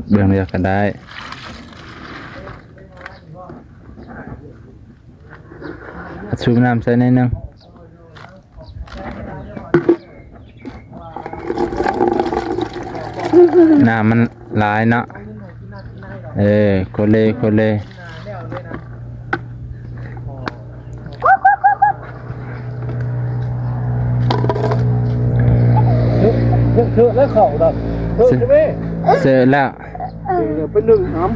ເບື້ອງດຽວກໍໄດ້. ສູບນ້ຳໃສ່ໜ້ອຍໜຶ່ງ. ນ້ຳມັນຫຼາຍເນາະ. ເອີ ໂຄເລ ໂຄເລ. ເຊີະແລ້ວເຂົ້ານະ ເຊີະແລ້ວ ເຊີະແລ້ວ. ເອີ ໄປໜຶ້ງນ້ຳ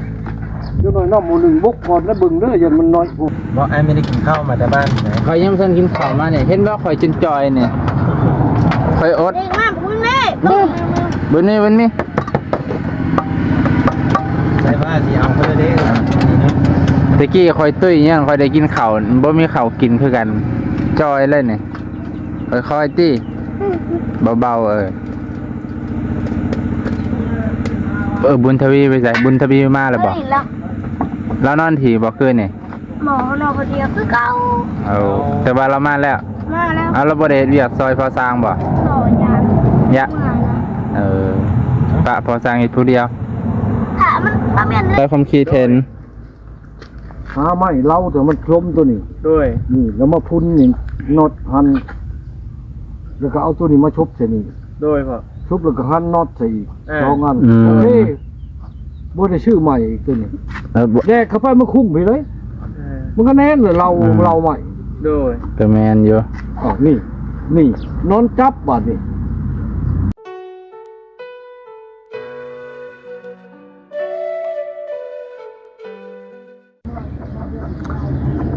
ເດີໜ້ອຍນ້ຳໝໍ້ໜຶ່ງບົກກ່ອນນະ ເບິ່ງເດີ ຢ້ານມັນໜ້ອຍໂພດ. ບໍ່ ອ້າຍໄມ່ໄດ້ກິນເຂົ້າມາແຕ່ບ້ານ. ຂ້ອຍຍັງບໍ່ທັນກິນເຂົ້າມານີ້ ເຫັນບໍ່ ຂ້ອຍຈົນຈ່ອຍນີ້. ຂ້ອຍອົດ ເດັກນ້ຳພຸ້ນເດ້ ເບິ່ງນີ້ ເບິ່ງນີ້. ໃສ່ຜ້າສີເອົາເພິ່ນເດ້. ແຕ່ກີ້ຂ້ອຍຕຸ້ຍຍັງ ຂ້ອຍໄດ້ກິນເຂົ້າ ບໍ່ມີເຂົ້າກິນຄືກັນ ຈ່ອຍເລີຍນີ້. ຄ່ອຍໆຕິ ເບົາໆ. ເອີ ເອີ ບຸນທະວີໄປໃສ? ບຸນທະວີມາແລ້ວບໍ່? ມາແລ້ວ. ລາວນອນພີ້ບໍ່ຄືນນີ້? ໝໍນອນຄົນດຽວຄືເກົ່າ. ເອົາ ແຕ່ວ່າລາວມາແລ້ວ? ມາແລ້ວ. ເອົາ ລາວບໍ່ໄດ້ເຮັດວຽກຊ່ອຍພໍ່ຊ່າງບໍ່? ບໍ່ ຢ້ານ ຢ້ານ. ເອີ ປະພໍ່ຊ່າງເຮັດຜູ້ດຽວ. ຖ້າມັນ ບໍ່ແມ່ນເລີຍ ໃສ່ຄວາມຄິດເຫັນ. ຫາໄມ້ເລົາແຕ່ມັນລົ້ມຕົວນີ້ ໂດຍ ນີ້ ແລ້ວມາພຸ້ນນີ້ ນັອດຫັ້ນ ແລ້ວກໍເອົາຕົວນີ້ມາຊຸບໃສ່ນີ້ ໂດຍພໍ່ ຊຸບແລ້ວກໍຫັນນັອດໃສ່ອີກ ເອີ ສອງອັນ ອືມ ໂອເຄ ບໍ່ໄດ້ຊື້ໃໝ່ອີກຕົວນີ້ ເອີ ບໍ່ ແດກເຂົ້າໄປມັນຄຸ້ງພີ້ເລີຍ ເອີ ມັນກໍແໜ້ນເລີຍ ເລົາ ອືມ ເລົາໃໝ່ ໂດຍ ກໍແມ່ນຢູ່ ອໍ ນີ້ ນີ້ ນອນຈັບບາດນີ້.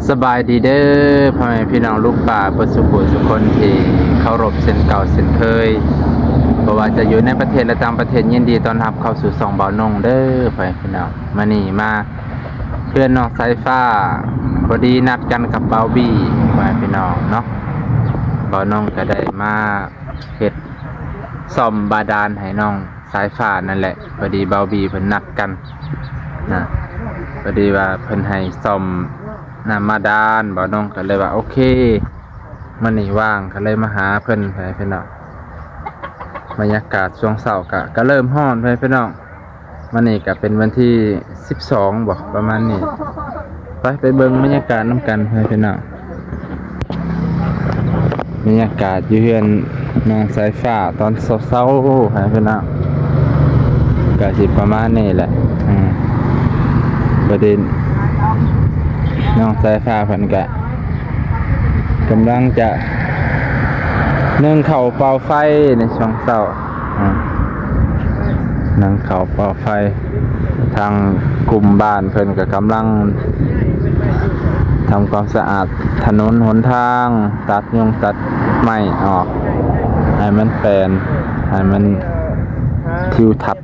ສະບາຍດີເດີ ພໍ່ແມ່ພີ່ນ້ອງລຸງປ້າເບິດສູ່ຜູ້ສູ່ຄົນທີ່ເຄົາລົບເຊັ່ນເກົ່າເຊັ່ນເຄີຍ ບໍ່ວ່າຈະຢູ່ໃນປະເທດ ແລະ ຕ່າງປະເທດ, ຍິນດີຕ້ອນຮັບເຂົ້າສູ່ຊ່ອງບ່າວນົງເດີ ພໍ່ແມ່ພີ່ນ້ອງ. ມື້ນີ້ມາເຮືອນນ້ອງສາຍຟ້າ ພໍດີນັດກັນກັບບ່າວບີ ພໍ່ແມ່ພີ່ນ້ອງເນາະ, ບ່າວນົງກໍໄດ້ມາເຮັດສ້ອມບາດານໃຫ້ນ້ອງ ສາຍຟ້ານັ້ນແຫຼະ, ພໍດີບ່າວບີເພິ່ນນັດກັນນະ, ພໍດີວ່າເພິ່ນໃຫ້ສ້ອມນ້ຳບາດານ, ບ່າວນົງກໍເລີຍວ່າ ໂອເຄ ມື້ນີ້ວ່າງ ກໍເລີຍມາຫາເພິ່ນ ພໍ່ແມ່ພີ່ນ້ອງ. ບັນຍາກາດຊ່ວງເຊົ້າກໍ ກໍເລີ່ມຮ້ອນ ພໍ່ແມ່ພີ່ນ້ອງ, ມື້ນີ້ກໍເປັນວັນທີສິບສອງບໍ ປະມານນີ້. ໄປ ໄປເບິ່ງບັນຍາກາດນຳກັນ ພໍ່ແມ່ພີ່ນ້ອງ. ບັນຍາກາດຢູ່ເຮືອນນ້ອງສາຍຟ້າຕອນເຊົ້າໆ ໃຫ້ພີ່ນ້ອງ ກະຊິປະມານນີ້ແຫຼະ. ອືມ ປະເດັນ ນ້ອງສາຍຟ້າເພິ່ນກະກຳລັງຈະ ໜຶ້ງເຂົ້າເປົ່າໄຟໃນຊ່ວງເຊົ້າ. ອືມ ໜຶ້ງເຂົ້າເປົ່າໄຟ, ທາງກຸ່ມບ້ານເພິ່ນກໍກຳລັງທຳຄວາມສະອາດຖະໜົນຫົນທາງ, ຕັດຍົງຕັດໄມ້ອອກ ໃຫ້ມັນແປນ, ໃຫ້ມັນທິວທັດ.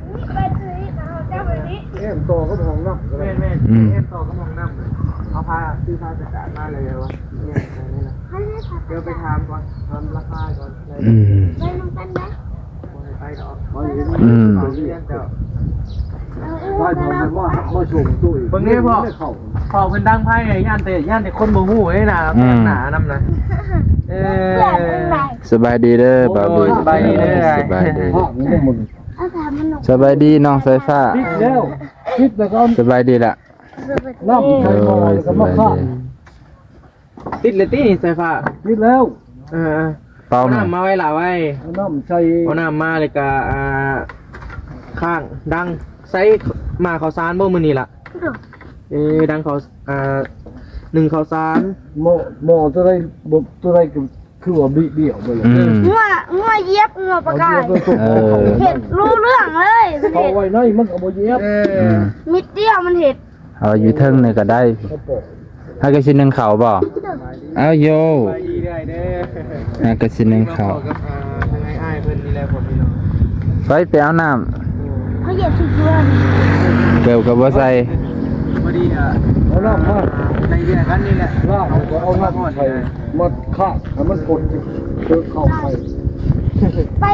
ແມ່ນ ຕໍ່ກັບຫ້ອງນ້ຳກໍໄດ້. ແມ່ນໆ ອືມ ແມ່ນ ຕໍ່ກັບຫ້ອງນ້ຳ. ເອົາຜ້າ ຊື້ຜ້າສະກາດມາແລ້ວວ່າ ແມ່ນ ແມ່ນ ດຽວໄປຖາມກ່ອນ ຖາມລາຄາກ່ອນ. ອືມ ໄປນຳກັນໄດ້. ອືມ ເບິ່ງແດ່ພໍ່ ພໍ່ເພິ່ນດັງໄຟ ຢ້ານແຕ່ ຢ້ານແຕ່ຄົນບໍ່ຮູ້ເດ້ນະ. ອືມ ແປກໜ້ານຳນະ. ເອີ ສະບາຍດີເດີບ່າວບີ. ໂອ້ຍ ສະບາຍດີເດີ. ສະບາຍດີ ສະບາຍດີນ້ອງສາຍຟ້າ. ປິດແລ້ວ ປິດແລ້ວກໍ ສະບາຍດີລະ. ນ້ຳໃສ່ໝໍ້ແລ້ວກໍມາຂ້າງ. ຕິດແລ້ວຕິສາຍຟ້າ? ຕິດແລ້ວ. ເອີ ເປົ່າ ເອົານ້ຳມາໄວ້ຫຼາໄວ້. ເອົານ້ຳໃສ່ ເອົານ້ຳມາແລ້ວກໍ ອ່າ ຄ້າງ ດັງໃສ່ໝ້າເຂົ້າສານບໍ່ມື້ນີ້ລະ? ເອີ ດັງເຂົ້າ ອ່າ ໜຶ້ງເຂົ້າສານ. ໝໍ້ ໝໍ້ຕົວໃດ ບໍ່ ຕົວໃດກໍ ຄືວ່າບິດຽວໄປເລີຍ. ອືມ ງົວ ງົວຢຽບ ງົວປາກາຍ. ເອີ ເຮັດຮູ້ເລື່ອງເລີຍ. ເຂົ້າໄວ້ໃນມັນກໍບໍ່ຢຽບ. ເອີ ອືມ ມິດດຽວມັນເຮັດ. ເອົາຢູ່ເທິງນີ້ກໍໄດ້. ເຮົາກໍຊິໜຶ້ງເຂົ້າບໍ່? ເອົາໂຢ ເຮົາກໍຊິໜຶ້ງເຂົ້າ. ໄປ ໄປເອົານ້ຳ. ເຮົາຢຽບສຸດເກືອ ເກີບກໍບໍ່ໃສ່. ພໍດີ ເອົານ້ຳມາ ໃນວຽກກັນນີ້ແຫຼະ ລ້າງ ເອົານ້ຳໃສ່ ມາຂ້າງໃຫ້ມັນພົ້ນ ເຕີເຂົ້າໄປ. ໄປ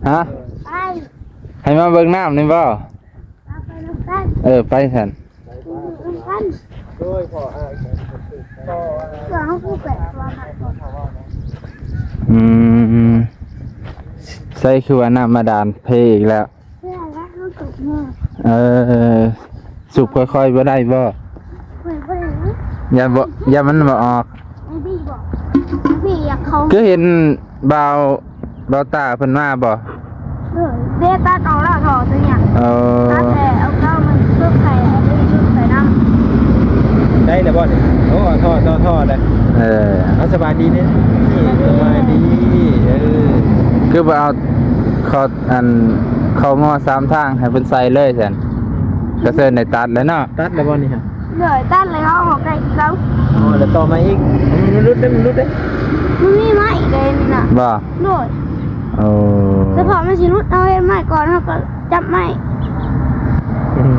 ຮະ? ໄປ ໃຫ້ມາເບິ່ງນ້ຳນີ້ບໍ່? ເອົາໄປນຳກັນ. ເອີ ໄປຊັ້ນ. ໄປນຳກັນ. ໂດຍ ພໍ່ອ້າຍ ເຮົາຄືແປກວ່າ ອືມ ໃສ່ຄືວ່ານ້ຳບາດານເພອີກແລ້ວ. ເພແລ້ວ ເຮົາ ເອີ ສູບຄ່ອຍໆບໍ່ໄດ້ບໍ່? ຂ້ອຍບໍ່ໄດ້ ຢ້ານບໍ່ ຢ້ານມັນບໍ່ອອກ. ໄອ້ບີບອກ ໄອ້ບີຢາກເຂົ້າ ຄືເຫັນບ່າວ ບ່າວຕາເພິ່ນມາບໍ່? ເອີ ເດ ຕັດອອກແລ້ວທໍ່ຕົວເນີ້ຍ. ເອີ ຕັດແລ້ວເອົາເກົ່າມັນເພິ່ມໃສ່ ເອົາໄປເພີ່ມໃສ່ນຳ. ໄດ້ແລ້ວບໍ່ນີ້? ໂອ້ ທໍ່ ທໍ່ ທໍ່ແລ້ວ. ເອີ ເອົາ ສະບາຍດີເດ້. ສະບາຍດີ ເອີ ຄືບໍ່ເອົາ ເຂົ້າ ອັນ ເຂົ້າງໍ້ສາມທາງໃຫ້ເພິ່ນໃສ່ເລີຍຊັ້ນ ກະເຊີນໄດ້ຕັດແລ້ວເນາະ. ຕັດແລ້ວບໍ່ນີ້ຮະ? ໂດຍ ຕັດແລ້ວ ເອົາອອກໄດ້ຄືເກົ່າ. ອໍ ແລ້ວຕໍ່ມາອີກ ມັນຫຼຸດເດ້ ມັນຫຼຸດເດ້. ມັນມີມາອີກເດ້ນີ້ນະ. ບໍ່? ໂດຍ. ໂອ້ ສະເພາະມັນຊິຫຼຸດ ເຮົາເຮັດໄມ້ກ່ອນ ເຮົາກໍຈັບໄມ້. ອືມ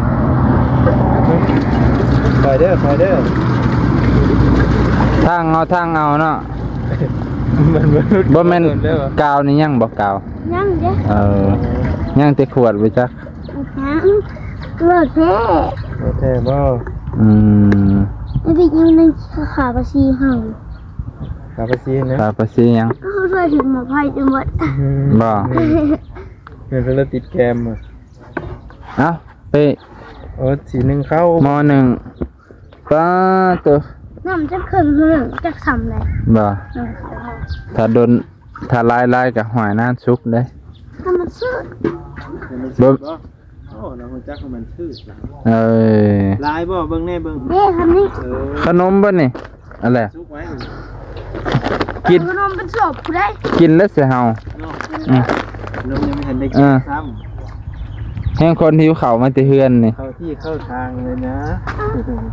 ຄ່ອຍເດີ ຄ່ອຍເດີ. ທາງເອົາ ທາງເອົາເນາະ. ມັນ ມັນຫຼຸດ ບໍ່ແມ່ນ ກາວນີ້ຍັງບໍ່ ກາວ? ຍັງເດ້. ເອີ ຍັງແຕ່ຂວດບໍ່ຈັກ. ຮະ? ບໍ່ແທ້. ບໍ່ແທ້ບໍ່? ອືມ ໄອ້ບິກຍັງໃນຂາປາຊີເຮົາ. ຂາປາຊີນະ? ຂາປາຊີຫຍັງ? ເຮົາຊ່ວຍຖືໝໍ້ໄຜ່ຈົນໝົດ. ອືມ ບໍ່? ແມ່ນ ແມ່ນ ເພິ່ນລະຕິດແກມ. ເອົ້າ ໄປ ໂອ້ ສີໜຶ່ງເຂົ້າ ໝໍ້ໜຶ່ງ. ປາໂຕ ນ້ຳຈັກເຄິ່ງໜຶ່ງ ຈັກຊ່ຳໃດ. ບໍ່? ເອີ ຖ້າດົນ ຖ້າຫຼາຍໆກໍຫ້ອຍນານສຸກເດ້. ຖ້າມັນຊືດ ບໍ່ ໂອ້ ລາວຮູ້ຈັກວ່າມັນຊືດ. ເອີ ຫຼາຍບໍ່? ເບິ່ງແດ່ ເບິ່ງ. ເດ້ ຄຳນີ້. ເອີ ຂະໜົມບໍ່ນີ້? ອັນແຫຼະ ສຸກໄວ້ ກິນ ເອົາຂະໜົມເປັນສອບຜູ້ໃດ ກິນແລ້ວຊິເຮົາເນາະ. ອືມ ຂະໜົມຍັງບໍ່ທັນໄດ້ກິນ ເອີ ຊ້ຳ. ແຮງຄົນຫິວເຂົ້າມາແຕ່ເຮືອນນີ້ ເຂົ້າທີ່ເຂົ້າທາງເລີຍນະ.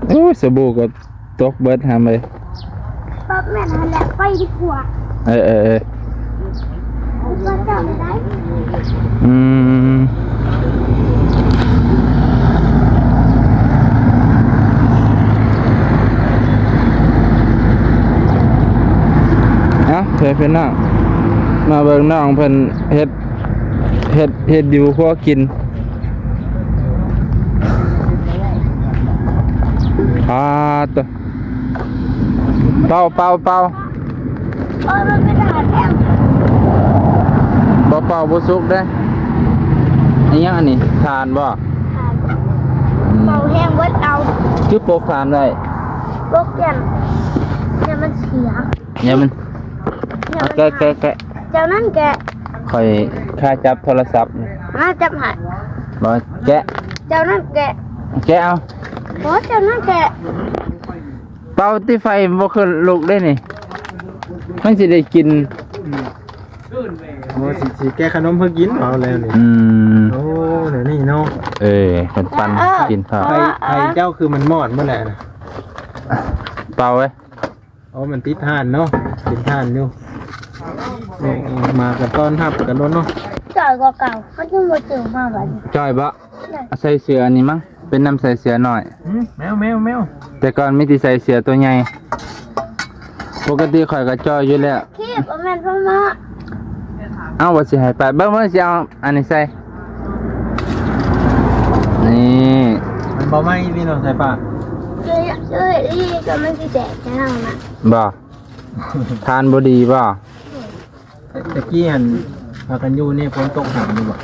ໂອ້ຍ ສະບູກໍຕົກເບິດຫາເອີຍ. ປັບແມ່ນຫັ້ນແຫຼະ ໄປດີກວ່າ. ເອີ ເອີ ເອີ ອືມ ເອົ້າ ເພື່ອນພີ່ນ້ອງ ມາເບິ່ງນ້ອງເພິ່ນເຮັດ ເຮັດ ເຮັດຢູ່ຄົວກິນ. ປາໂຕ ເປົ່າ ເປົ່າ ເປົ່າ. ໂອ້ຍ ມັນເປັນຖ່ານແທ້. ບໍ່ເປົ່າບໍ່ສຸກເດ້. ອີຫຍັງອັນນີ້? ຖ່ານບໍ່? ຖ່ານ. ອືມ ເປົ່າແຮງເບິດເອົາ. ຄືປົກຖ່ານໄວ້? ປົກຢ້ານ ຢ້ານມັນເສຍ. ຢ່າມັນ ຢ່າມັນ ແກະ ແກະ ແກະ. ເຈົ້ານັ້ນແກະ. ຂ້ອຍຄາຈັບໂທລະສັບ. ມາຈັບໃຫ້. ບໍ່ ແກະ. ເຈົ້ານັ້ນແກະ. ແກະເອົາ. ບໍ່ ເຈົ້ານັ້ນແກະ. ເປົ່າຕິ ໄຟບໍ່ຂຶ້ນລຸກເດ້ນີ້ ມັນຊິໄດ້ກິນ. ໂອ້ ຊິ ຊິແກະຂະໜົມເພື່ອກິນ ເອົາແລ້ວນີ້. ອືມ ໂອ້ ແນວນີ້ເນາະ. ເອີ ເພິ່ນປັ່ນກິນເຂົ້າ. ໄຟ ໄຟເຈົ້າຄືມັນມອດໝົດແລ້ວນະ. ເປົ່າເວີຍ. ໂອ້ ມັນຕິດຖ່ານເນາະ ເປັນຖ່ານຢູ່. ໂອ້ ມາກັນຕ້ອນຮັບກັນໂລດເນາະ. ຈ່ອຍກວ່າເກົ່າ ມັນຍັງບໍ່ເຈີມາບັດນີ້. ຈ່ອຍບໍ່? ໃສ່ເສື້ອອັນນີ້ມັ້ງ ເປັນນຳໃສ່ເສື້ອນ້ອຍ. ອືມ ແມວ ແມວ ແມວ. ແຕ່ກ່ອນມີແຕ່ໃສ່ເສື້ອຕົວໃຫຍ່. ປົກກະຕິຂ້ອຍກໍຈ່ອຍຢູ່ແລ້ວ. ຄີບ ບໍ່ແມ່ນພໍ່ມາ. ເອົ້າ ວ່າຊິໃຫ້ໄປ ເບິ່ງ ເບິ່ງ ຊິເອົາອັນນີ້ໃສ່. ນີ້ ມັນບໍ່ໄໝ້ ພີ່ນ້ອງ ໃສ່ປາກ. ເອີຍ ເອີຍ ອີ່ ກໍມັນຊິແຕກແລ້ວນະ. ບໍ່? ທານບໍ່ດີບໍ່? ແຕ່ ແຕ່ກີ້ຫັ້ນ ພາກັນຢູ່ນີ້ ຝົນຕົກຫາກຢູ່ບໍ່?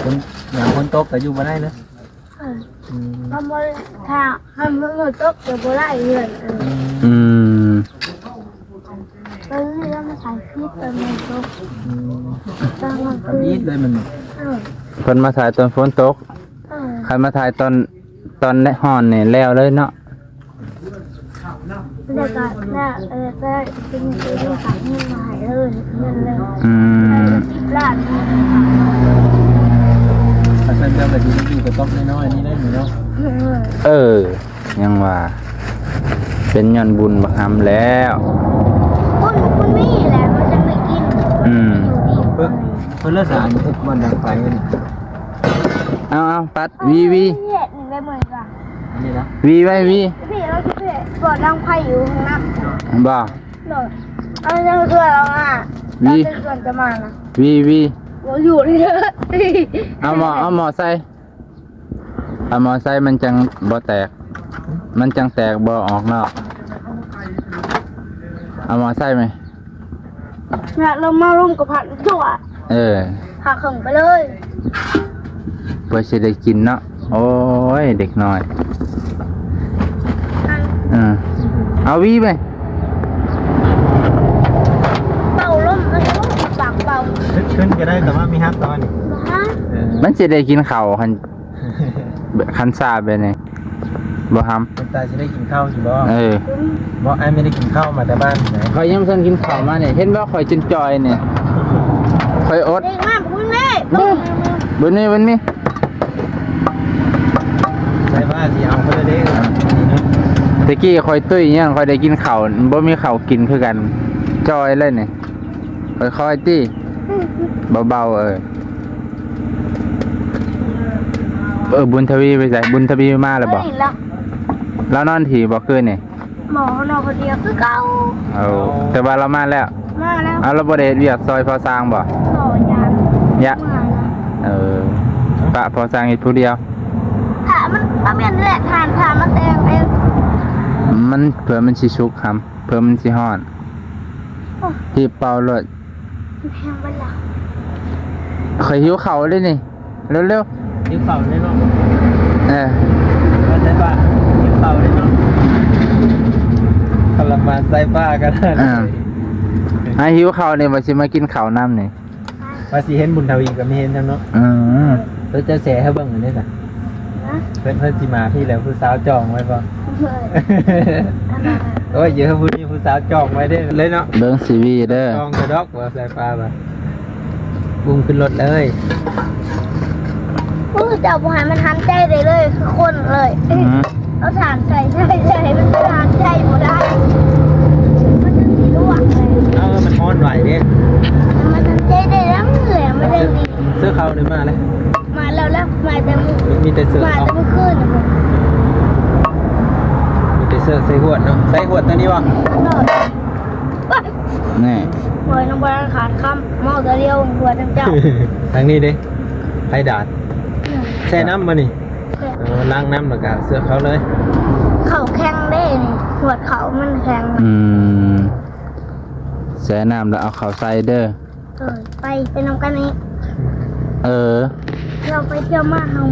ຝົນ ຍາມຝົນຕົກກໍຢູ່ບໍ່ໄດ້ເນາະ. ເອີ ອືມ ມັນບໍ່ໄດ້ ຖ້າ ຖ້າມັນບໍ່ຕົກກໍບໍ່ໄດ້ເຮືອນ. ເອີ ອືມ ອືມ ຕອນນີ້ລາວມາຖ່າຍຄລິບຕອນມັນຕົກ. ອືມ ຕອນກາງຄືນ ທຳອິດເລີຍມັນ. ເອີ ເພິ່ນມາຖ່າຍຕອນຝົນຕົກ. ເອີ ຄັນມາຖ່າຍຕອນ ຕອນແດດຮ້ອນນີ້ແລ້ວເລີຍເນາະ. ແລ້ວກໍ ແລ້ວ ເອີ ກໍເປັນ ເປັນຝາກເງິນມາໃຫ້ເລີຍ ເງິນເລີຍ. ອືມ ສິບລ້ານ. ຖ້າຊັ້ນເຈົ້າກໍຊິໄດ້ຢູ່ກະຕ໊ອບນ້ອຍໆນີ້ໄດ້ຢູ່ເນາະ. ເອີ ເອີ ຍັງວ່າ ເປັນຍ້ອນບຸນບັກຫຳແລ້ວ. ບຸນ ບຸນມີແຫຼະ ມັນຈັ່ງໄດ້ກິນ. ອືມ ຢູ່ດີ. ເພິ່ນ ເພິ່ນລະສານເຮັດບ່ອນດັງໄຟ. ເອົາ ເອົາ ປັດ ວີ ວີ ເຮັດນີ້ໄດ້ເໝືອນກັນ. ນີ້ນະ ວີໄວ້ ວີ ພີ່ ເຮົາຊິໄປເປີດດັງໄຟຢູ່ຫ້ອງນ້ຳ. ບໍ່? ໂດຍ ເອົາ ຍັງຊ່ວຍເອົາມາ ວີ ຕອນເປັນສ່ວນຈະມານະ. ວີ ວີ ບໍ່ຢູ່ເດີ. ເອົາໝໍ້ ເອົາໝໍ້ໃສ່ ເອົາໝໍ້ໃສ່ ມັນຈັ່ງບໍ່ແຕກ ມັນຈັ່ງແຕກບໍ່ອອກນອກ. ເອົາໝໍ້ໃສ່ໄໝ? ແລ້ວມາລົມກັບຜັກຕົວະ. ເອີ ຜ່າເຄິ່ງໄປເລີຍ. ເພື່ອຊິໄດ້ກິນເນາະ. ໂອ້ຍ ເດັກນ້ອຍ ເອີ ເອົາຫວີໄປ ເປົ່າລົມ ເອົາປາກເປົ່າ ຂຶ້ນ ຂຶ້ນກໍໄດ້ ແຕ່ວ່າມີຮັກຕອນນີ້ ບໍ່ຮັກ ເອີ ມັນຊິໄດ້ກິນເຂົ້າຫັ້ນ ຄັນຊາແບບນີ້ ບໍ່ຫຳ ເປັນຕາຊິໄດ້ກິນເຂົ້າຢູ່ບໍ່? ເອີ ບໍ່ ອ້າຍໄມ່ໄດ້ກິນເຂົ້າມາແຕ່ບ້ານໄດ໋. ຂ້ອຍຍັງບໍ່ທັນກິນເຂົ້າມານີ້ ເຫັນບໍ່ ຂ້ອຍຈົນຈ່ອຍນີ້ ຂ້ອຍອົດ. ເດັກມາບຸນເດ້ ບຸນນີ້ ບຸນນີ້ ໃສ່ຜ້າຊິເອົາເພິ່ນເດ້. ແຕ່ກີ້ຂ້ອຍຕຸ້ຍຍັງ ຂ້ອຍໄດ້ກິນເຂົ້າ ບໍ່ມີເຂົ້າກິນຄືກັນ ຈ່ອຍເລີຍນີ້. ຄ່ອຍໆຕິ ເບົາໆ ເອີ ເອີ ບຸນທະວີໄປໃສ? ບຸນທະວີມາແລ້ວບໍ່? ເອີ ລາວນອນທີ່ບໍ່ຄືນນີ້? ບໍ່ ນອນຄົນດຽວຄືເກົ່າ. ເອີ ແຕ່ວ່າລາວມາແລ້ວ? ມາແລ້ວ. ເອົາ ລາວບໍ່ໄດ້ເຮັດວຽກຊ່ອຍພໍ່ຊ່າງບໍ່? ບໍ່ ຢ້ານ ຢ້ານ ເອີ ປະພໍ່ຊ່າງເຮັດຜູ້ດຽວ. ຖ້າມັນ ມັນແມ່ນແຫຼະ ຖ່ານ ຖ້າມັນແຕ່ງເອງ ມັນ ເພື່ອມັນຊິສຸກຫຳ ເພື່ອມັນຊິຮ້ອນ. ໂອ້ ຮີບເປົ່າໂລດ. ແພງເບິດລະ ຂ້ອຍຫິວເຂົ້າເລີຍນີ້ ເລັວໆ. ຫິວເຂົ້າເລີຍເນາະ. ເອີ ວ່າແຕ່ວ່າຫິວເຂົ້າເລີຍເນາະ. ທະລະມານໃສ່ຜ້າກັນ. ເອີ ໃຫ້ຫິວເຂົ້ານີ້ ວ່າຊິມາກິນເຂົ້ານຳນີ້. ວ່າຊິເຫັນບຸນທະວີກໍມີເຫັນນຳເນາະ. ອືມ ເພິ່ນຈະແຊໃຫ້ເບິ່ງເດ້ຊະ. ຮະ? ເພິ່ນ ເພິ່ນຊິມາພີ້ແລ້ວ ຜູ້ສາວຈອງໄວ້ບໍ່? ເອີ ອັນນັ້ນນະ. ໂອ້ຍ ຢູ່ເຮືອນຜູ້ນີ້ຜູ້ສາວຈອງໄວ້ເດ້ເລີຍເນາະ. ເບິ່ງຊີວີເດີ ຈອງກະດອກວ່າໃສ່ຟ້າວ່າ ປຸ້ງຂຶ້ນລົດເລີຍ. ໂອ້ຍ ເຈົ້າບໍ່ໃຫ້ມັນທັນໃຈໄດ້ເລີຍ ຄືຄົນເລີຍ. ອືມ ເອົາຖ່ານໃສ່ ໃສ່ ໃສ່ ມັນທານໃສ່ບໍ່ໄດ້ ມັນຈະຊິລວກເລີຍ. ເອີ ມັນຮ້ອນໄວເດ້ ມັນທານໃສ່ໄດ້ນຳແຫຼະ ມັນໄດ້ດີ. ເສື້ອຂາວນີ້ມາແລ້ວ ມາແລ້ວ ແລ້ວ ມາແຕ່ມື້ ມີແຕ່ເສື້ອ ມາແຕ່ມື້ຄືນ ມີແຕ່ເສື້ອໃສ່ຫວດເນາະ. ໃສ່ຫວດຕົວນີ້ບໍ່? ໂດຍ ແນ່ ໂອ້ຍ ນ້ອງບໍ່ທັນຂາດຄຳ ເມົາແຕ່ດຽວ ຫົວທັງເຈົ້າ. ທາງນີ້ເດ້ ໄພດາດ ແຊ່ນ້ຳບໍ່ນີ້? ແຊ່ ເອີ ລ້າງນ້ຳແລ້ວກະເສື້ອເຂົ້າເລີຍ. ເຂົ້າແຂງເດ້ນີ້ ຫວດເຂົ້າມັນແຂງ. ອືມ ແຊ່ນ້ຳແລ້ວເອົາເຂົ້າໃສ່ເດີ. ເອີ ໄປ ໄປນຳກັນນີ້. ເອີ ທ່ຽວໄປທ່ຽວມາເຮົາ.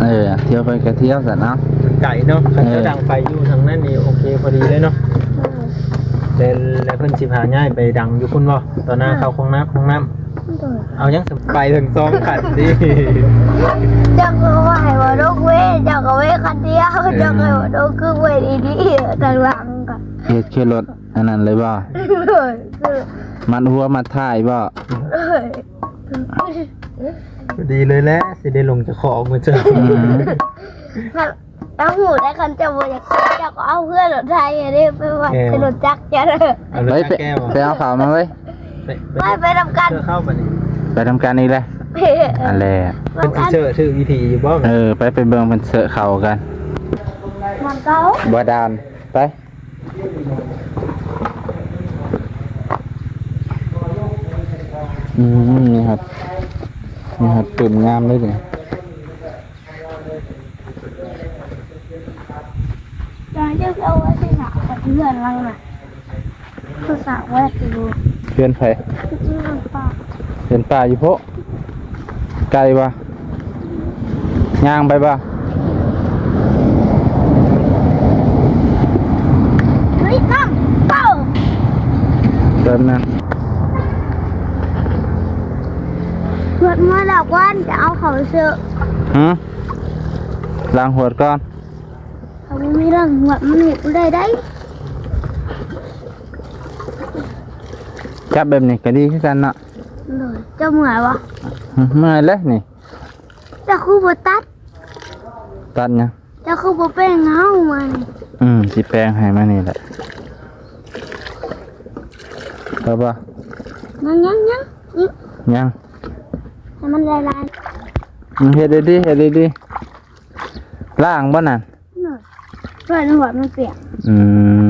ເອີ ທ່ຽວໄປກະທ່ຽວຊັ້ນເນາະ. ມັນໄກເນາະ ຄັນ ເອີ ເຈົ້າດັງໄຟຢູ່ທາງນັ້ນນີ້ ໂອເຄ ພໍດີເລີຍເນາະ. ເອີ ແລ້ວ ແລ້ວເພິ່ນຊິພາຍ້າຍໄປດັງຢູ່ພຸ້ນບໍ່? ຕໍ່ໜ້າ ເອີ ເຂົ້າຫ້ອງນ້ຳ ຫ້ອງນ້ຳ. ໂດຍ ເອົາຫຍັງສະ ໄປທັງສອງຄັນຕິ. ເຈົ້າກໍວ່າໃຫ້ບໍ່ດົກເວ ເຈົ້າກໍເວຄັນດຽວ. ເອີ ເຈົ້າກໍບໍ່ດົກຄືເວດີໆ ທາງຫຼັງກໍ ເຮັດຄືລົດ ອັນນັ້ນເລີຍບໍ່? ໂດຍ ຄື ມັດຫົວມັດທ້າຍບໍ່? ໂດຍ ພໍດີເລີຍແຫຼະ ຊິໄດ້ລົງຈາກຄອກມາເຈີ. ອືມ ເຈົ້າຮູ້ໄດ້ ຄັນເຈົ້າບໍ່ຢາກ ເຈົ້າກໍເອົາເຮືອລົດໄຖເດ້ ໄປວັດ ເອີ ໃສ່ລົດຈັກເຈົ້າ. ເອົາລົດຈັກແກ່ບໍ່? ໄປ ໄປເອົາເຂົ້າມາເວີຍ. ໄປ ໄປ ໄປນຳກັນ ເຊີເຂົ້າບັດນີ້ ໄປນຳກັນອີກແຫຼະ. ເອີ ອັນແຫຼະ ເພິ່ນຊິເຊີຖືກວິທີຢູ່ບໍ່? ເອີ ໄປ ໄປເບິ່ງເພິ່ນເຊີເຂົ້າກັນ. ມັນເກົ່າ ບໍ່ດານ ໄປ. ອືມ ນີ້ຮອດ ນີ້ຮອດປຶ້ມງາມເລີຍນີ້. ຈະເອົາໄວ້ທີ່ໜ້າເຮືອນຫຼັງນະ ຄືສາກແວກຢູ່. ເຮືອນໃຜ? ເຮືອນປ້າ. ເຮືອນປ້າຢູ່ພຸ້ນ. ໄກບໍ່? ຍ່າງໄປບໍ່? ເຮີ້ຍ ນ້ຳເຕົ້າ. ແປັບໜຶ່ງ ເປີດມາດອກວັນ ຈະເອົາເຂົ້າເສີບ. ຫື? ລ້າງຫວດກ່ອນ. ເຮົາບໍ່ມີລ້າງຫວດ ມັນເຮັດບໍ່ໄດ້ໃດ. ຈັບແບບນີ້ກໍດີຄືກັນເນາະ. ໂດຍ. ເຈົ້າເມື່ອຍບໍ່? ຫື? ເມື່ອຍແຫຼະນີ້. ເຈົ້າຄືບໍ່ຕັດ? ຕັດຫຍັງ? ເຈົ້າຄືບໍ່ແປງເຮົາມານີ້? ອືມ ຊິແປງໃຫ້ມານີ້ແຫຼະ. ເອົາບໍ່? ຍັງ ຍັງ ຍັງ ຍັງ ໃຫ້ມັນລາຍໆ. ອືມ ເຮັດດີໆ ເຮັດດີໆ. ລ້າງບໍ່ນັ້ນ? ໂດຍ. ເພື່ອໃຫ້ຫົວມັນປຽກ. ອືມ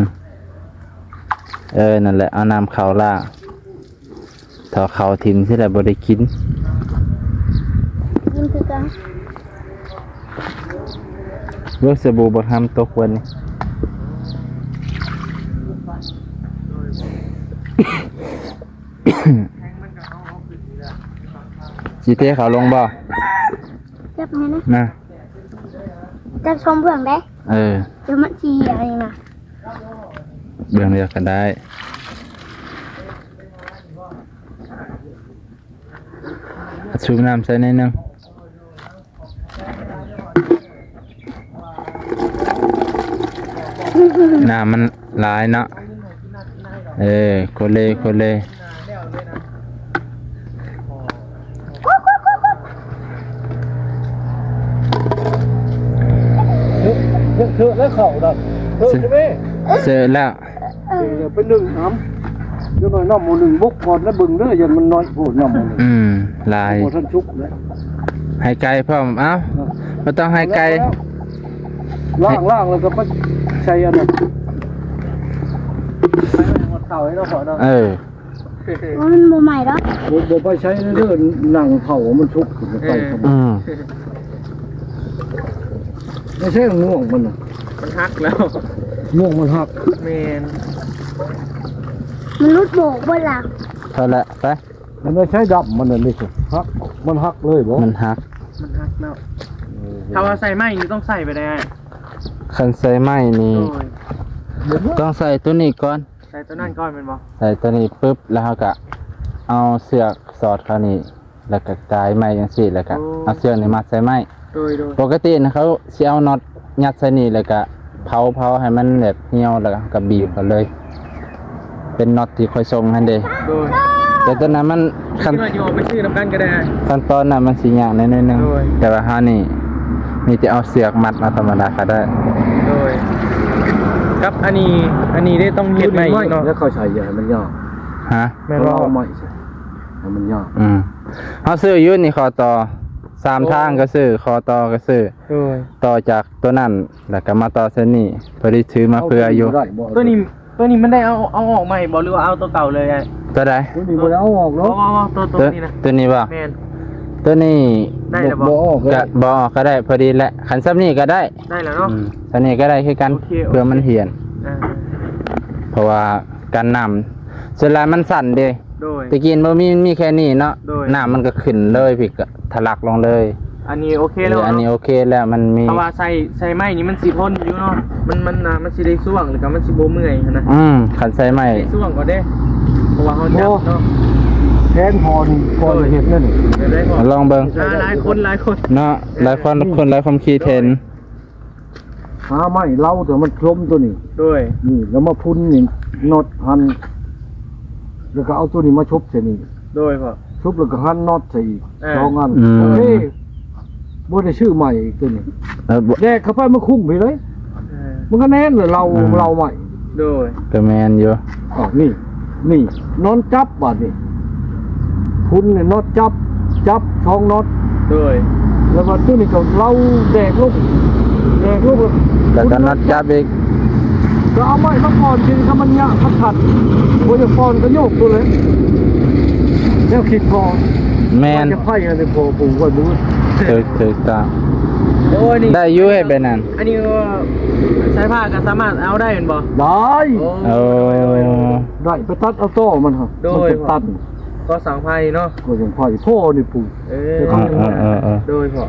ເອີ ນັ້ນແຫຼະ ເອົານ້ຳເຂົ້າລ້າງ. ຖ້າເຂົ້າຖິ້ມຊິໄດ້ບໍ່ໄດ້ກິນ. ກິນຄືກັນ. ເບິ່ງສະບູບັກຫຳຕົກວັນນີ້. ຊິເທເຂົ້າລົງບໍ່? ຈັບໃຫ້ນະ ນະ ຈັບຊ່ອງເບື້ອງໄດ້ ເອີ ດຽວມັນຊິອັນນີ້ນະ ເບື້ອງດຽວກໍໄດ້ ສູບນ້ຳໃສ່ໜ້ອຍໜຶ່ງ ນ້ຳມັນຫຼາຍເນາະ ເອີ ໂຄເລ ໂຄເລ ເຊີແລ້ວເຂົ້ານະ ເຊີແລ້ວ ເຊີແລ້ວ ເອີ ໄປໜຶ້ງນ້ຳ ຈັກໜ້ອຍນ້ຳໝໍ້ໜຶ່ງບົກກ່ອນນະ ເບິ່ງເດີ ຢ້ານມັນໜ້ອຍໂພດນ້ຳໝໍ້ໜຶ່ງ ອືມ ຫຼາຍ ບໍ່ທັນສຸກເລີຍ ໃຫ້ໄກ່ພ້ອມ ເອົ້າ ເອີ ບໍ່ຕ້ອງໃຫ້ໄກ່ ແລ້ວ ລ້າງ ລ້າງແລ້ວກໍໄປໃສ່ອັນນັ້ນ ໃສ່ໄວ້ໃຫ້ໝົດເຕົາໃຫ້ເນາະ ເນາະ ເອີ ມັນບໍ່ໄໝ້ດອກ ບໍ່ ບໍ່ໄປໃຊ້ເດີ ນັ່ງເຜົາມັນສຸກໄປ ເອີ ອືມ ບໍ່ໃຊ້ງວງມັນນະ ມັນຫັກແລ້ວ ງວງມັນຫັກ ແມ່ນ ມັນຫຼຸດໂບກເບິດລະ ເທົ່າແຫຼະ ໄປ ມັນໄດ້ໃຊ້ດຳມັນນັ້ນນີ້ ຫັກ ມັນຫັກເລີຍບໍ່ ມັນຫັກ ມັນຫັກແລ້ວ ເອີ ຖ້າວ່າໃສ່ໄມ້ນີ້ຕ້ອງໃສ່ໄປໄດ້ ຄັນໃສ່ໄມ້ນີ້ ໂດຍ ຕ້ອງໃສ່ຕົວນີ້ກ່ອນ ໃສ່ຕົວນັ້ນກ່ອນແມ່ນບໍ່ ໃສ່ຕົວນີ້ປຶບ ແລ້ວເຮົາກະເອົາເຊືອກສອດເຂົ້ານີ້ ແລ້ວກະກາຍໄມ້ຈັ່ງຊີ້ ແລ້ວກະ ໂອ້ ເອົາເຊືອກນີ້ມັດໃສ່ໄມ້ ໂດຍ ໂດຍ ປົກກະຕິນະ ເຂົາຊິເອົານັອດຍັດໃສ່ນີ້ ແລ້ວກະເຜົາ ເຜົາໃຫ້ມັນແບບຫ່ຽວ ແລ້ວກະເຮົາກະບີບເຂົ້າເລີຍ ເປັນນັອດທີ່ຂ້ອຍສົ່ງຫັ້ນເດ້ ໂດຍ ແຕ່ຕົວນັ້ນມັນ ຄັນ ຄິດວ່າຊິອອກໄປຊື້ນຳກັນກໍໄດ້ ຂັ້ນຕອນນັ້ນມັນຊິຍາກແດ່ໜ້ອຍໜຶ່ງ ໂດຍ ແຕ່ວ່າເຮົານີ້ມີແຕ່ເອົາເຊືອກມັດເອົາທຳມະດາກໍໄດ້ ໂດຍ ກັບອັນນີ້ ອັນນີ້ເດ້ຕ້ອງເຮັດໃໝ່ອີກເນາະ ແລ້ວເຂົາໃສ່ຢ່າໃຫ້ມັນຍາວ ຮະ ແມ່ນບໍ່ ເອົາໃໝ່ໃສ່ໃຫ້ມັນຍາວ ອືມ ເຮົາຊື້ຢູ່ນີ້ ຂໍ້ຕໍ່ ສາມ ໂອ້ ທາງກໍຊື້ ຂໍ້ຕໍ່ກໍຊື້ ໂດຍ ຕໍ່ຈາກຕົວນັ້ນ ແລ້ວກໍມາຕໍ່ເສັ້ນນີ້ ພໍດີຖືມາເພື່ອຢູ່ ເອົາຕົວນີ້ບໍ່ໄດ້ບໍ່ ຕົວນີ້ ຕົວນີ້ມັນໄດ້ເອົາ ເອົາອອກໃໝ່ບໍ່ ຫຼືວ່າເອົາຕົວເກົ່າເລີຍອ້າຍ ຕົວໃດ ຕົວນີ້ບໍ່ໄດ້ເອົາອອກດອກ ບໍ່ ບໍ່ ບໍ່ ຕົວ ຕົວນີ້ນະ ຕົວນີ້ບໍ່ ແມ່ນ ຕົວນີ້ໄດ້ແລ້ວບໍ່ ບໍ່ອອກ ກໍບໍ່ອອກກໍໄດ້ ພໍດີແຫຼະ ຄັນຊ່ຳນີ້ກໍໄດ້ ໄດ້ແລ້ວເນາະ ອືມ ຊ່ຳນີ້ກໍໄດ້ຄືກັນ ໂອເຄ ເພື່ອມັນຫ່ຽນ ອ່າ ເພາະວ່າກັນນ້ຳ ສ່ວນຫຼາຍມັນສັ້ນເດ້ ໂດຍ ແຕ່ກີ້ບໍ່ມີ ມີແຄ່ນີ້ເນາະ ໂດຍ ນ້ຳມັນກໍຂຶ້ນເລີຍ ພີ້ກໍທະລັກລົງເລີຍ ອັນນີ້ໂອເຄແລ້ວ ເອີ ເນາະ ອັນນີ້ໂອເຄແລ້ວ ມັນມີ ຖ້າວ່າໃສ່ ໃສ່ໄມ້ນີ້ມັນຊິທົນຢູ່ເນາະ ມັນ ມັນ ມັນຊິໄດ້ຊ່ວງ ແລ້ວກໍມັນຊິບໍ່ເມື່ອຍຫັ້ນນະ ອືມ ຄັນໃສ່ໄມ້ ໃສ່ຊ່ວງກໍໄດ້ ເພາະວ່າເຮົາຈັບເນາະ ໂອ້ ແທນພໍນີ້ ພໍຈະເຮັດນັ້ນນີ້ ໄດ້ພໍ ລອງເບິ່ງ ອ່າ ຫຼາຍຄົນ ຫຼາຍຄົນເນາະ ເອີ ຫຼາຍຄົນ ຄົນຫຼາຍຄວາມຄິດເຫັນ ໂດຍ ຫາໄມ້ເລົາ ແຕ່ມັນລົມຕົວນີ້ ໂດຍ ນີ້ ແລ້ວມາພຸ້ນນີ້ ນັອດຫັ້ນ ແລ້ວກໍເອົາຕົວນີ້ມາຊົບໃສ່ນີ້ ໂດຍພໍ່ ຊຸບແລ້ວກໍຫັນນັອດໃສ່ອີກ ເອີ ສອງອັນ ອືມ ໂອເຄ ບໍ່ໄດ້ຊື້ໃໝ່ອີກຕົວນີ້ ເອີ ບໍ່ ແດກເຂົ້າໄປມັນຄຸ້ງພີ້ເລີຍ ເອີ ມັນກໍແໜ້ນເລີຍ ເລົາ ອືມ ເລົາໃໝ່ ໂດຍ ກໍແມ່ນຢູ່ ອໍ ນີ້ ນີ້ ນັອດຈັບບາດນີ້ ພຸ້ນນີ້ນັອດຈັບ ຈັບສອງນັອດ ໂດຍ ແລ້ວບາດຕົວນີ້ກໍເລົາແດກລົງ ແດກລົງ ແລ້ວກໍນັອດຈັບອີກ ກໍເອົາໄມ້ມາກ່ອນ ທີ່ຖ້າມັນຍາກມັນຂັດ ບໍ່ຢາກປ່ອນກໍໂຍກໂລດແຫຼະ ແນວຄິດພໍ ແມ່ນ ວ່າຈະໄພອັນນີ້ພໍປູໄວ້ມື້ ຖືກ ຖືກຕ້ອງ ໂອ້ຍ ນີ້ ໄດ້ຢູ່ເຮັດແບບນັ້ນ ອັນນີ້ກໍ ສາຍພ້າກໍສາມາດເອົາໄດ້ແມ່ນບໍ່? ໄດ້ ໂອ້ ໂອ້ ໂດຍ ໂດຍ ໂດຍ ໄດ້ ໄປຕັດເອົາຕໍມັນຫັ້ນ ໂດຍ ມັນເປັນຕັນ ກໍ່ສ້າງໄພເນາະ ກໍ່ສ້າງໄພ ພໍ່ນີ້ປູ ເອີ ເອີ ເອີ ເອີ ໂດຍພໍ່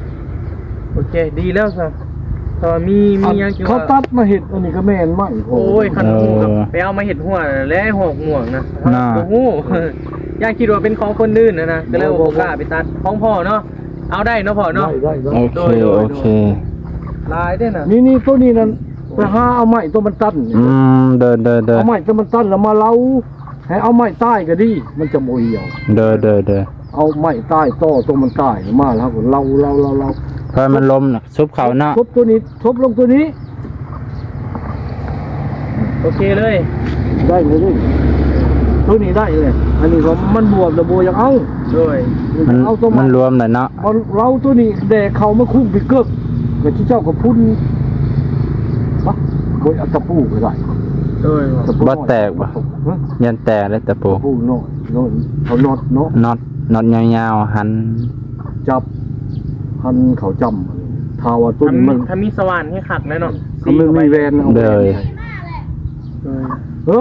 ໂອເຄ ດີແລ້ວຊະ ຖ້າວ່າມີ ມີຫຍັງທີ່ວ່າ ເຂົາຕັດມາເຮັດ ອັນນີ້ກໍແມ່ນໄມ້ ໂອ້ຍ ຄັນຮູ້ກໍ ເອີ ໄປເອົາມາເຮັດຮົ້ວແຫຼະ ຮອກມ່ວງນະ ນະ ບໍ່ຮູ້ ຢ້ານຄິດວ່າເປັນຂອງຄົນອື່ນນະ ກໍເລີຍບໍ່ ບໍ່ ບໍ່ກ້າໄປຕັດ ຂອງພໍ່ເນາະ ເອົາໄດ້ເນາະພໍ່ເນາະ ໄດ້ ໄດ້ ໄດ້ ໂອເຄ ໂດຍ ໂດຍ ໂອເຄ ໂດຍ ຫຼາຍເດ້ນະ ນີ້ ນີ້ ໂຕນີ້ນັ້ນ ໄປຫາເອົາໄມ້ໂຕມັນຕັນນີ້ ອືມ ໂດຍ ໂດຍ ໂດຍ ເອົາໄມ້ໂຕມັນຕັນແລ້ວມາເລົາ ໃຫ້ເອົາໄມ້ຕາຍກໍດີ ມັນຈະບໍ່ຫ່ຽວ ໂດຍ ໂດຍ ໂດຍ ເອົາໄມ້ຕາຍ ຕໍໂຕມັນຕາຍມາ ແລ້ວກໍເລົາ ເລົາ ເລົາ ເລົາ ເພື່ອມັນລົມນະ ຊຸບເຂົ້າເນາະ ຊຸບໂຕນີ້ ຊຸບລົງໂຕນີ້ ໂອເຄເລີຍ ໄດ້ເລີຍ ໂຕນີ້ໄດ້ເລີຍ ອັນນີ້ກໍມັນບວມແລ້ວບໍ່ຢາກເອົາ ໂດຍ ມັນ ເອົາໂຕ ມັນລວມແລ້ວເນາະ ເອົາໂຕນີ້ແດ່ເຂົ້າມາຄຸມໄປເກີກ ກໍເຈົ້າກໍພຸ້ນ ປະ ໂອ້ຍ ເອົາຕະປູກໍໄດ້ ໂດຍ ຕະປູ ບໍ່ແຕກບໍ່ ຮະ ຢ້ານແຕກເດ້ຕະປູ ຕະປູນ້ອຍ ນ້ອຍ ເອົານັອດເນາະ ນັອດ ນັອດຍາວໆ ຫັນ ຈັບ ຫັນເຂົ້າຈ້ຳ ຖ້າວ່າຕຸ້ນມັນ ຖ້າມີສະຫວ່ານໃຫ້ຄັກແລ້ວເນາະ ຖ້າມັນມີແວ່ນເອົາ ໂດຍ ເອີ ເອີ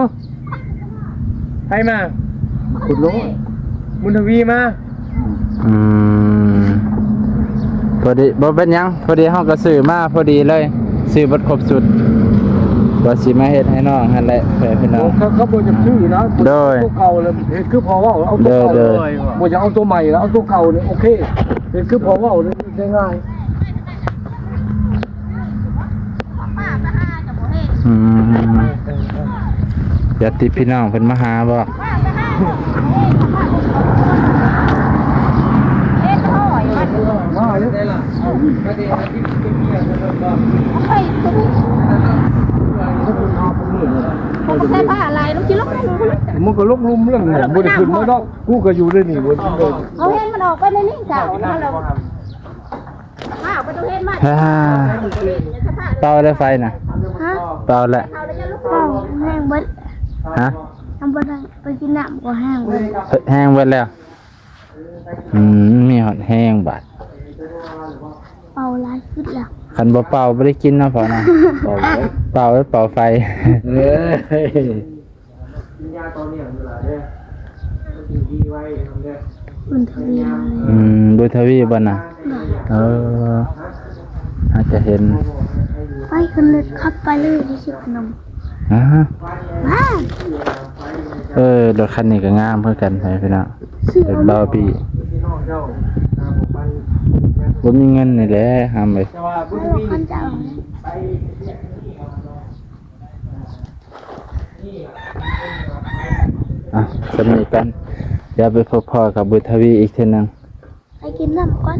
ໃຜມາ ຄຸນໂລດ ບຸນທະວີມາ ອືມ ພໍດີ ບໍ່ເປັນຫຍັງ ພໍດີເຮົາກໍຊື້ມາພໍດີເລີຍ ຊື້ເບິດຄົບຊຸດ ວ່າຊິມາເຮັດໃຫ້ນ້ອງຫັ້ນແຫຼະ ເພື່ອນພີ່ນ້ອງ ເຂົາ ເຂົາບໍ່ຢາກຊື້ນະ ໂດຍ ຕົວເກົ່າແລ້ວເຮັດຄືພໍ່ເວົ້າ ເອົາຕົວເກົ່າ ໂດຍ ໂດຍ ບໍ່ຢາກເອົາຕົວໃໝ່ລະ ເອົາຕົວເກົ່ານີ້ໂອເຄ ເຮັດຄືພໍ່ເວົ້ານີ້ໄດ້ງ່າຍ. ອືມ ຍາດຕິພີ່ນ້ອງເພິ່ນມາຫາບໍ່? ມັນກໍລົງລຸ່ມເລື່ອງບໍ່ໄດ້ຂຶ້ນມາດອກ ກູກໍຢູ່ໃນນີ້ບໍ່ໄດ້ ເອົາແຮງມັນອອກໄປໃນນີ້ເຈົ້າ ເຮົາລະ ອ້າ ເປົ່າແລ້ວໄຟນະ? ຮະ? ເປົ່າແລ້ວ? ເປົ່າແຮງເບິດ. ຮະ? ຍັງບໍ່ໄດ້ໄປກິນນ້ຳກໍແຮງເບິດ. ແຮງເບິດແລ້ວ? ອືມ ມີຮອດແຮງບາດ. ເປົ່າຫຼາຍສຸດແລ້ວ. ຄັນບໍ່ເປົ່າບໍ່ໄດ້ກິນເນາະພໍ່ເນາະ. ເປົ່າເລີຍ ເປົ່າໄວ້ເປົ່າໄຟ. ເອີຍ. ກິນຢາຕໍ່ເນື່ອງເວລາເດີ ມັນຊິດີໄວເດີ. ບຸນທະວີ ອືມ ບຸນທະວີບໍ່ນະ? ເອີ ອາດຈະເຫັນ ໄປຂຶ້ນລົດຂັບໄປເລີຍ ໄປຊື້ຂະໜົມ. ອາ ເອີ ລົດຄັນນີ້ກໍງາມຄືກັນ ໃຫ້ພີ່ນ້ອງ ລົດບາວບີ. ບໍ່ມີເງິນນີ້ແຫຼະ ຫ້າມເອີຍ. ເອີ ຄັນຈະເອົາ ອ່ະ ສ່ຳນີ້ກັນ ດຽວໄປພົບພໍ້ກັບບຸນທະວີອີກເທື່ອໜຶ່ງ. ໄປກິນນ້ຳກ່ອນ.